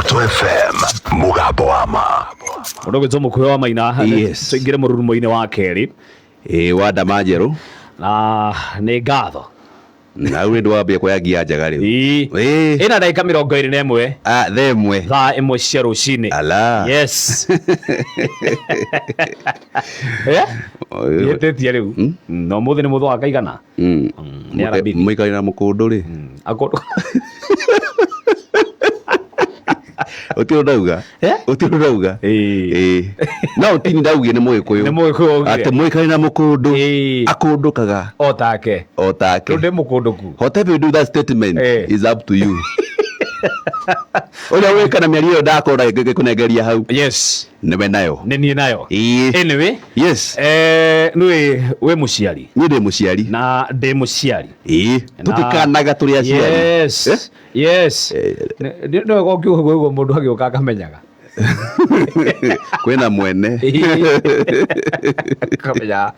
Muoroto FM, mũgambo wa ma. Mũndũ ũgwĩtwo Mũkuhĩ wa Maina. Yes. Tũingĩre mũrurumo-inĩ wa kerĩ. Ĩĩ wa ndama njerũ. Na nĩ ngatho. Na rĩu nĩ wambia kuoya ngia njega rĩu. Ĩĩ. Ĩĩ. Ĩna ndagĩka 21. Ah, thaa ĩmwe. Thaa ĩmwe cia rũcinĩ. Ala. Yes. Eh? Ĩtĩtie rĩu. Na ũmũthĩ nĩ mũthĩ wa kaigana? Nĩ aramithi. Mũikarĩ na mũkũndũ rĩ. Akũndũ. Ũtirĩ ndauga. Eh? Ũtirĩ ndauga. Ĩĩ. Ĩĩ. No ũtini ndaugire nĩ mũgĩkũyũ. Nĩ mũgĩkũyũ augire. Atĩ mũikarĩ na mũkũndũ. Ĩĩ. Akũndũkaga. O take. O take. Rĩu ndĩ mũkũndũku. Whatever you do that statement Eh. is up to you. Ũrĩa wĩka na mĩario ĩyo ndakorwo ngĩkũnengeria hau. Yes. Nĩwe nayo. Nĩ niĩ nayo. Ĩĩ. Anyway. Yes. Eh, nĩ wĩ mũciari. Niĩ ndĩ mũciari. Na ndĩ mũciari. Ĩĩ. Tũtikanaga tũrĩ aciari. Yes. Eh? Yes. Nĩ wega ũkiuga ũguo mũndũ agĩũka akamenyaga. Kwĩna mwene. Akamenya.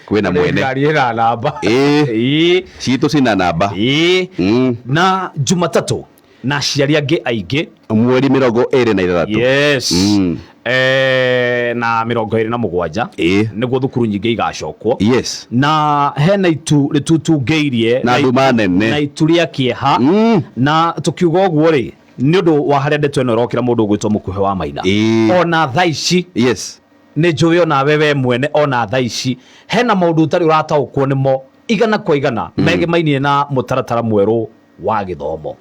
Kwĩna mwene. Ngari ĩna namba. Ĩĩ. Ĩĩ. Citũ cina namba. Ĩĩ. Mm. Na Jumatatũ na aciari angĩ aingĩ. Mweri 26. Yes. Mm. Eh, na 27. Ĩĩ. Nĩguo thukuru nyingĩ igacokwo. Yes. Na hena itu rĩtutungĩirie Na nduma nene. na itu rĩa kĩeha. Mm. Na tũkiuga ũguo rĩ, nĩ ũndũ wa harĩa ndeto ĩno ĩrokĩra mũndũ ũgwĩtwo Mũkuhĩ wa Maina. Ĩĩ. Ona thaa ici. Yes. Nĩ njũĩ onawe we mwene ona thaa ici hena maũndũ ũtarĩ ũrataũkwo nĩmo igana kwa igana megemainie na mũtaratara mwerũ wa gĩthomo.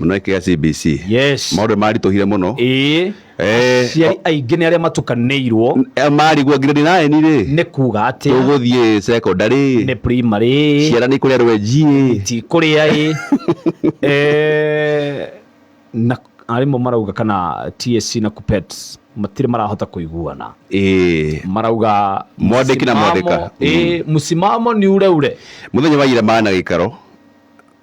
Mũno ĩkĩga CBC. Yes. Maũndũ maritũhire mũno. Ĩĩ. Eh, Aciari aingĩ nĩ arĩa matukanĩirwo. Marigwo grade 9 rĩ. Nĩ kuga atĩa? Tũgũthiĩ secondary. Nĩ primary. Ciana nĩ kũrĩa rwenji. Ti kũrĩa ĩ. Eh, na arimũ marauga kana TSC na KUPPET matirĩ marahota kũiguana. Ĩĩ. Marauga Mwandĩki na mwandĩka. Ĩĩ, msimamo ni ule ule. Mũthenya wa ira mana gĩikaro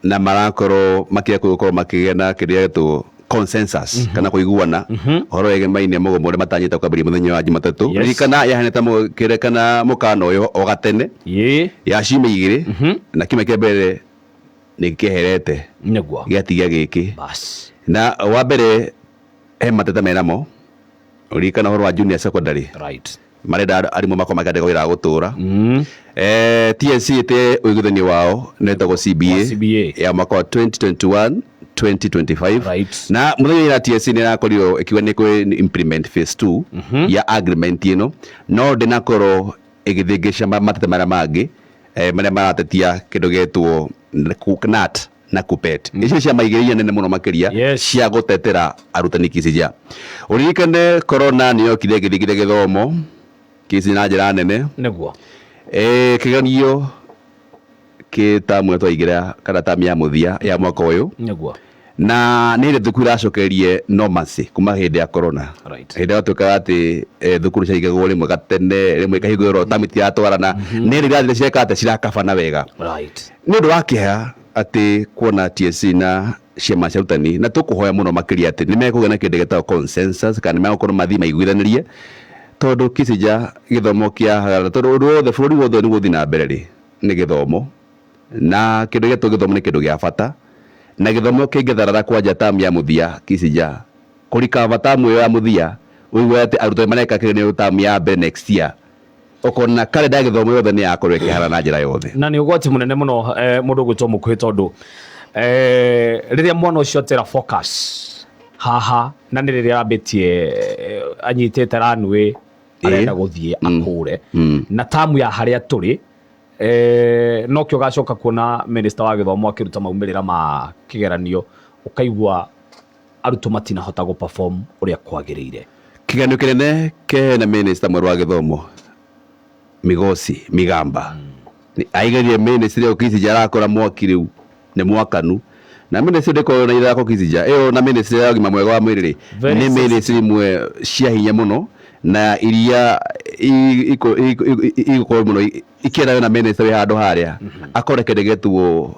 na marakorwo makĩria gũkorwo makĩgĩa na kĩrĩa gĩtwo consensus kana kũiguana ũhoro wĩgemaine mũgomo ũrĩa matanyĩte kwambĩrĩria mũthenya wa Jumatatũ. Yes. Ririkana yahanĩte kĩrĩa kana mũkana ũyũ o gatene. Ĩĩ. Ya ciumia igĩrĩ na kiumia kĩa mbere nĩ kĩeherete. Nĩguo. Gĩatigia gĩkĩ. Bas. Na wa mbere he mateta menamo. Ririkana ũhoro wa junior secondary. Right. Marenda arimũ makorwo makĩandĩkwo wĩra wa gũtũra. Mm. TSC ĩte ũiguithanio wao nĩ ĩtagwo CBA, Wa CBA. ya mwaka wa 2021 2025. Right. Na mũthenya ira TSC nĩ ĩrakorirwo ĩkiuga nĩ kũ implement phase 2 ya agreement ĩno, no ndĩnakorwo ĩgĩthĩngĩca mateta marĩa mangĩ, marĩa maratetia kĩndũ gĩetwo KNUT na KUPPET. Icio ciama igĩrĩ iria nene mũno makĩria Yes. cia gũtetera arutani Kicija. Ũririkane corona nĩ yokire ĩgĩthingithia gĩthomo Kicija na njĩra nene. Nĩguo. Kĩgeranio kĩ tamu ĩno twaingĩra kana tamu ya mũthia ya mwaka ũyũ. Nĩguo. Na nĩ hĩndĩ thukuru iracokeririe normalcy kuma hĩndĩ ya corona. Right. Hĩndĩ ĩyo twĩkaga atĩ thukuru ciahingagwo rĩmwe gatene, rĩmwe ikahingũrwo tamu itiratwarana. Nĩ hĩndĩ irathire cireka atĩ cirakabana wega. Right. Nĩ ũndũ wa kĩeha atĩ kuona TSC na ciama cia arutani, na tũkũhoya mũno makĩria atĩ nĩ mekũgĩa na kĩndũ gĩtagwo consensus, kana nĩ megũkorwo mathiĩ maiguithanĩrie, tondũ Kicija gĩthomo kĩa, tondũ ũndũ wothe bũrũri wothe nĩguo ũthiĩ na mbere rĩ, nĩ gĩthomo. Na kĩndũ gĩetwo gĩthomo nĩ kĩndũ gĩa bata, na gĩthomo kĩngĩtharara kwanja tamu ya mũthia Kicija, kũrikava tamu ĩyo ya mũthia, ũigue atĩ arutwo mareka kĩgeranio tamu ya mbere next year, ũkona karenda ya gĩthomo yothe nĩ yakorwo ĩkĩhana na njĩra yothe. Na nĩ ũgwati mũnene mũno mũndũ ũgwĩtwo Mũkuhĩ, tondũ rĩrĩa mwana ũcio atera focus haha, na nĩ rĩrĩa arambĩtie anyitĩte runway arenda gũthiĩ akũre, na tamu ya harĩa tũrĩ nokĩo gacoka kuona minister wa gĩthomo akĩruta maumĩrĩra ma kĩgeranio, ũkaigua arutwo matinahota gũ perform ũrĩa kwagĩrĩire. Kĩgeranio kĩnene kena minister mwerũ wa gĩthomo Migosi Migamba. Aigerie ministry ĩyo Kicija arakora mwaki rĩu nĩ mwakanu. Na ministry ndĩkoragwo na ithako Kicija ĩyo na ministry ya ũgima mwega wa mwĩrĩ rĩ, Very nĩ sensitive. ministry imwe cia hinya mũno na iria igũkorwo mũno ikĩendana na ministry wĩ handũ harĩa akore kĩndũ gĩetwo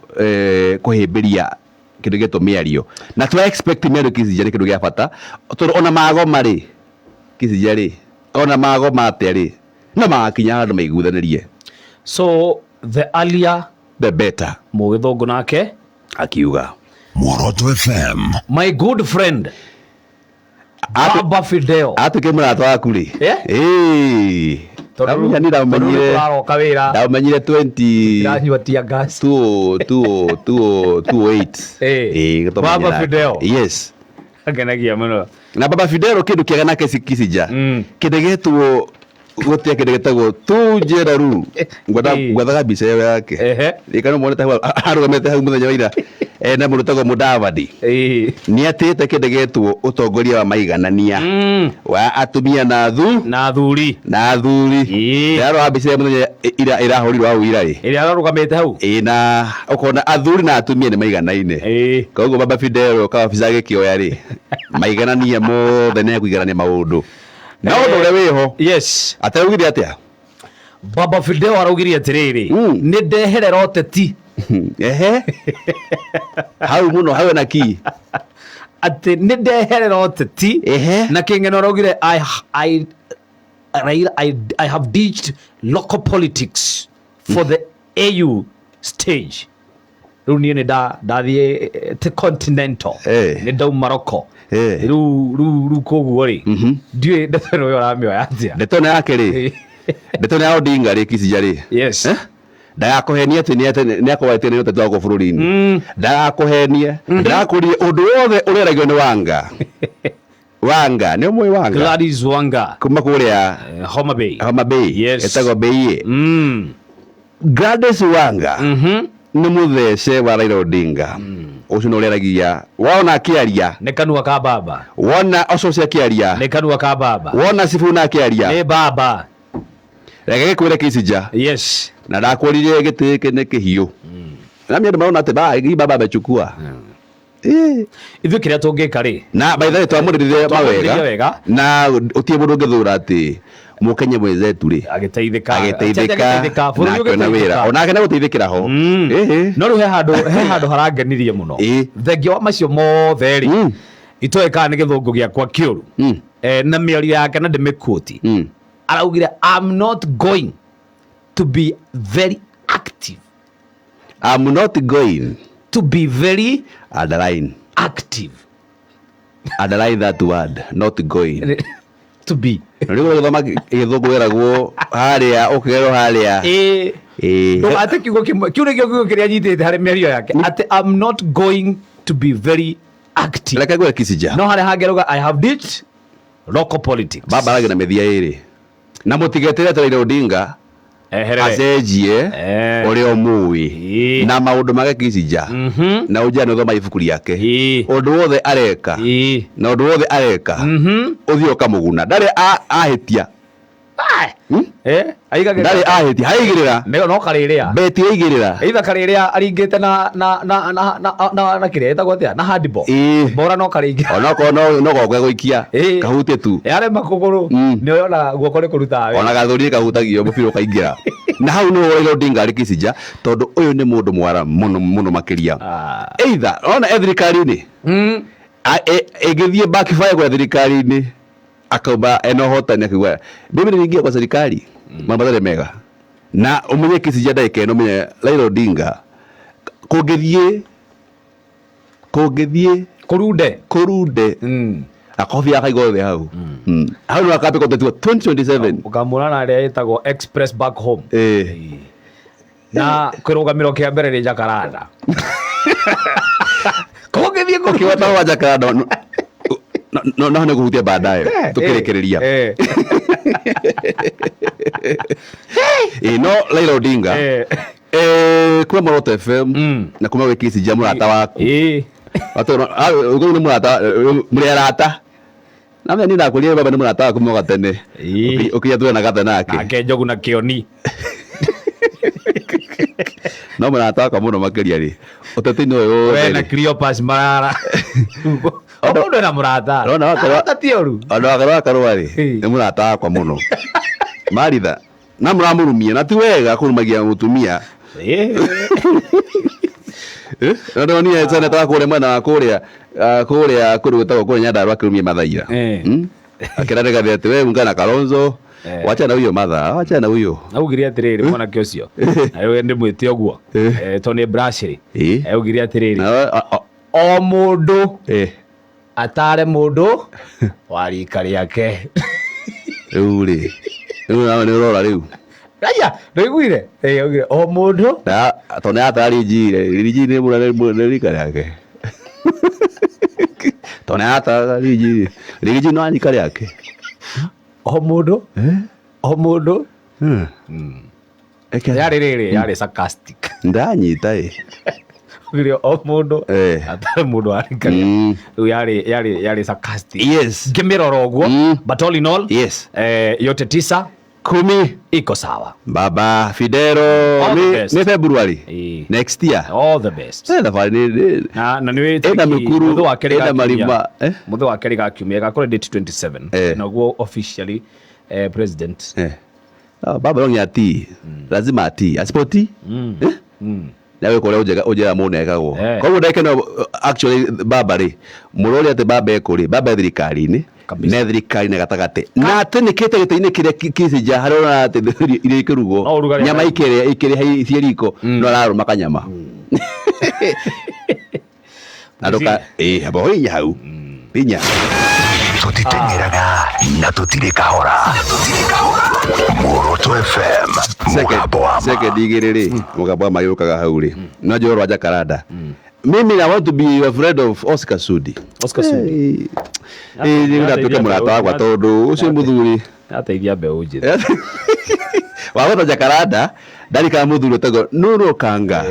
kũhĩmbĩria kĩndũ gĩetwo mĩario. Na twa expect mĩario Kicija nĩ kĩndũ gĩa bata, tondũ ona magoma rĩ Kicija rĩ, ona magoma atĩa rĩ, no magakinya handũ maiguithanĩrie. So the earlier the better. Mũgĩthũngũ nake akiuga. Muoroto FM. My good friend. Baba Fidel. Atuĩke mũrata waku rĩ. Eh? Ĩĩ. Tondũ Ndamenya ni tondũ rĩu ndaumenyire tũraroka wĩra ndaumenyire 20 tiranyua tear gas. 2 2 2 2 8. Eh. Ĩĩ, tũmenye Baba nake. Fidel. Yes. Akenagia mũno. Na Baba Fidel kĩndũ kĩega nake Kisija. Kĩndũ gĩtwo gũtia kĩndũ gĩtagwo tu njeraru. Ngwenda Ĩĩ. ngwethaga mbica ĩyo yake. Ehe. Rĩka nĩ muonete hau arũgamĩte hau mũthenya wa ira na mũndũ ũtagwo Mudavadi. Ĩĩ. Nĩ atĩĩte kĩndũ gĩtwo ũtongoria wa maiganania wa atumia na athu Na athuri. na athuri. Ĩĩ. Ndarora mbica ya mũthenya ira ĩrahũrirwo hau ira rĩ. Ĩrĩa ararũgamĩte hau. Ĩĩ, na ũkona athuri na atumia nĩ maiganaine. Ĩĩ. Koguo Baba Fidel kawabica agĩkĩoya rĩ maiganania mothe nĩ ekũiganania maũndũ. Na ũndũ ũrĩa wĩho Yes. ataraugire atĩa? Baba Fidel araugire atĩrĩrĩ, nĩ ndeherera ũteti. Ehe. Hau mũno hau na ki. Atĩ nĩ ndeherera ũteti. Ehe. Na kĩng'eno araugire Raila, I have ditched local politics for the AU stage. Rĩu niĩ nĩ ndathiĩ te continental. Eh. Nĩ ndauma Morocco. Eh. Rĩu rĩu rĩu koguo rĩ, ndiũĩ ndeto ĩno ĩyo ũramĩoya atĩa. Ndeto ĩno yake rĩ, ndeto ĩno ya Odinga rĩ Kisija rĩ. Yes. Eh? Ndagakũhenie atĩ nĩ akorwo nĩ ũteti wa gũkũ bũrũri-inĩ. Ndagakũhenie, ndagakũrie ũndũ wothe ũreragio nĩ Wanga. Wanga, nĩ ũmũĩ Wanga? Gladys Wanga. Kuma kũrĩa Homa Bay. Homa Bay. Yes. Ĩtagwo Bay. Gladys Wanga nĩ mũthece wa Raila Odinga. Ũcio nĩ ũreragia wona akĩaria, Nĩ kanua ka baba. wona Osotsi akĩaria, Nĩ kanua ka baba. wona Sifuna akĩaria. Nĩ baba. Reke gĩkwĩre Kisija. Yes. Na ndakwĩrire gĩtĩ gĩkĩ nĩ kĩhiũ. Na mimi andũ marona atĩ hii baba amechukua. Eh. Ithuĩ kĩrĩa tũngĩka rĩ, Na by the way twamũrĩrire Twamũrĩrire mawega wega. na ũtirĩ mũndũ ũngĩthũra atĩ mũkenya mwenzetu rĩ agĩteithĩka. agĩteithĩka na Bũrũri akĩona wĩra ũgĩteithĩka. onake nĩ gũteithĩkĩra ho. Ĩhĩ. No rĩu he handũ harangenirie mũno. Ĩĩ. Thengia wa macio mothe rĩ, itoĩ kana nĩ gĩthũngũ gĩakwa kĩũru. Na mĩario yake na ndĩmĩquote. Araugire I'm not going to be very active. I'm not going to be very underline active. Underline that word, not going. To be. Na rĩu gũthoma gĩthũngũ wĩragwo harĩa ũkĩgerwo harĩa. Ĩĩ. Ĩĩ. Ndũgate kiugo kĩmwe, kĩu nĩkĩo kiugo kĩrĩa nyitĩte harĩ mĩario yake, atĩ I'm not going to be very active. Reke ngwĩre Kisija. No harĩa hangĩ arauga I have ditched local politics. Baba aragĩ na mĩthia ĩrĩ. Na mũtigeterere atĩ Raila Odinga Eherere. acenjie Eh. ũrĩa ũmũĩ Ĩĩ. na maũndũ make Kisija. Na ũnjĩra nĩ ũthoma ibuku rĩake. Ĩĩ. Ũndũ wothe areka. Ĩĩ. Na ũndũ wothe areka. Ũthiĩ ũkamũguna. Ndarĩ ahĩtia. Eh, aigagĩrĩra. Ndarĩ ahĩtia. Haigĩrĩra. No karĩrĩa. Beti yaigĩrĩra. Either karĩrĩa aringĩte na na na na na na na kĩrĩa ĩtagwo atĩa na handball. Ĩĩ. Bora no karĩingĩ. Onokorwo no guoko egũikia. Ĩĩ. Kahutie tu. Yarema kũgũrũ nĩ ũrona guoko nĩ kũrutaga wĩra. Ona gathũri kahutagio mũbira ũkaingĩra. Na hau nĩho Raila Odinga arĩ Kisija tondũ ũyũ nĩ mũndũ mwara mũno mũno makĩria. Either ona e thirikari-inĩ ĩngĩthiĩ backfire kwa thirikari-inĩ akauma ena ũhotani akiuga mimi niliingia kwa serikali mambo matarĩ mega. Na ũmenye Kisija ndagĩka ĩno ũmenye Raila Odinga kũngĩthiĩ kũrunde kũrunde akobi akaigwo thĩ hau. Hau nĩho akambia ũteti wa 2027. Ũkamũra na ĩrĩa ĩtagwo express back home. Ĩĩ. Na kĩrũgamĩro kĩa mbere nĩ Jacaranda. Kũngĩthiĩ kũrunde. Ũkĩweta wa Jacaranda no no nĩ kũhutia baadaye tũkĩrĩkĩrĩria. Ĩĩ, no Raila Odinga kuma Moroto FM na kuma gwĩ Kisija mũrata waku. Ĩĩ. Ũguo nĩ mũrata mũrĩ arata. Na mimi ndakwĩrire baba nĩ mũrata waku kuma tene. Ĩĩ. Ũkĩnya tuwe na gathe nake. Nake Njogu na Kĩoni. No mũrata wakwa mũno makĩria rĩ. Ũteti-inĩ ũyũ We wothe na rĩ. Cleopas Marara. O mũndũ ena mũrata. Ona wakorwo Arata ti ũru. Ona wakorwo akarũa rĩ, Ĩĩ. nĩ mũrata wakwa mũno. Maritha, na mũramũrumia na ti wega kũrumagia mũtumia. Ĩĩ. Na ndonire seneta wa kũrĩa mwena wa kũrĩa kũrĩa kũndũ gwĩtagwo kũrĩa Nyandarua akĩrumia Mathaira. Eh. Akĩra Rigathi atĩ we ungana na Kalonzo, Eh. wacha na huyo Martha, wacha na huyo. Augire atĩrĩrĩ mwanake ũcio. Na rĩu ndĩmwĩte ũguo. Eh. Tondũ nĩ brush rĩ. Ĩĩ. Augire atĩrĩrĩ. Na O mũndũ eh. Atare mũndũ wa rika rĩake. Rĩu rĩ, rĩu nawe nĩ ũrora rĩu. Aya, ndũiguire? Ĩĩ, augire o mũndũ Na tondũ nĩ atara Rinji rĩ, Rinji nĩ nĩ rika rĩake. Tondũ nĩ atara Rinji, Rinji no rika rĩake. O mũndũ o mũndũ. Eke Yarĩ rĩrĩ, yarĩ sarcastic. Ndanyita ĩ. Augire o mũndũ atare mũndũ wa rika rĩake. Rĩu yarĩ sarcastic. Ngĩmĩrora ũguo, but all in all, yote tisa kumi iko sawa. Baba Fidero All the nĩ best. nĩ February next year. All the best. Thabarĩ nĩ Na nĩ Ĩna mĩkuru, mũthĩ wa kerĩ ĩna ga kiumia. marima, eh? Mũthĩ wa kerĩ ga kiumia gakorwo date 27. Naguo officially president. Ah, baba no nginya atii, lazima atii, asipotii eh? Na wĩka ũrĩa ũnjega mũno ekagwo. Koguo ndagĩka ĩno actually baba rĩ, mũrore atĩ baba ekũ rĩ, baba e thirikari-inĩ, Kabisa. ne thirikari-inĩ gatagatĩ, na atĩ nĩkĩte gĩtĩ-inĩ kĩrĩa kĩcinja harĩa ũrona atĩ irio ikĩrugwo, No ũrugarĩ nyama ararugwo. ikĩrĩa ciĩ riko, no ararũma kanyama. Na ndũka ĩĩ amba ũinya hau inya. Tũtiteng'eraga na tũtirĩ kahora. Muoroto FM, mũgambo wa ma. Second igĩrĩ rĩ, mũgambo wa ma gĩũkaga hau rĩ, no njũĩ rwa Jacaranda. Mimi I want to be a friend of Oscar Sudi. Oscar Sudi. Ĩĩ nĩ ndatuĩke mũrata wakwa tondũ ũcio mũthuri Ateithia mbeũ njĩthĩ. Wagweta Jacaranda ndarikana mũthuri ũtagwo Nuru Okanga.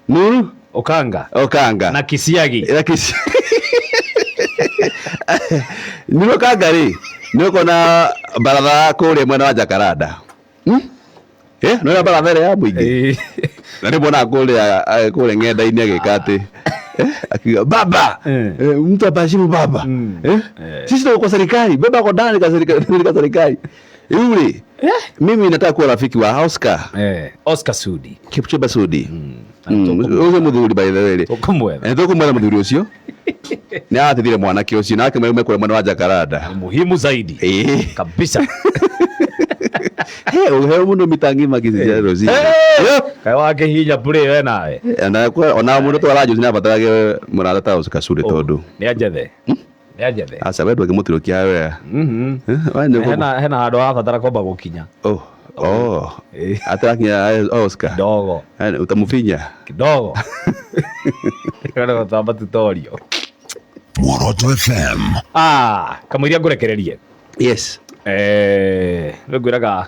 Nuru Okanga. Okanga. Na Kisiagi. Na Kisiagi. Nuru Okanga rĩ, nĩ ũkona baratha kũrĩa mwena wa Jacaranda. Nĩ baratha ĩrĩa ya mũingĩ. Na nĩ muonaga kũrĩa ng'enda-inĩ agĩka atĩ, akiuga baba, mtu apashimu baba. Sisi tuko kwa serikali, baba ako ndani kwa serikali, kwa serikali. Rĩu rĩ, mimi nataka kuwa rafiki wa Oscar. Oscar Sudi. Kipchumba Sudi. Ũcio mũthuri by the way rĩ. Tũkũmwetha. Tũkũmwetha mũthuri ũcio. Nĩ arateithire mwanake ũcio nake maume kũrĩa mwena wa Jacaranda. Muhimu zaidi. Kabisa. He, ũheo mũno mitangi makĩcija rũcinĩ. Kaĩ wakĩhihinya play we nawe. Ona mũndũ twara njuthi nĩabatarage mũrata ta Oscar Sudi tondũ. Nĩ anjethe. Nĩ anjethe. Aca we ndũngĩmũtirũkia we. We nĩ Hena handũ arabatara kwamba gũkinya. Oh. Oh. Atarakinya Oscar. Kidogo. Utamfinya. Kidogo. Kana gũtamba tutorial. Muoroto FM. Kamũiria ngũrekererie. Yes. Nĩ ngwĩraga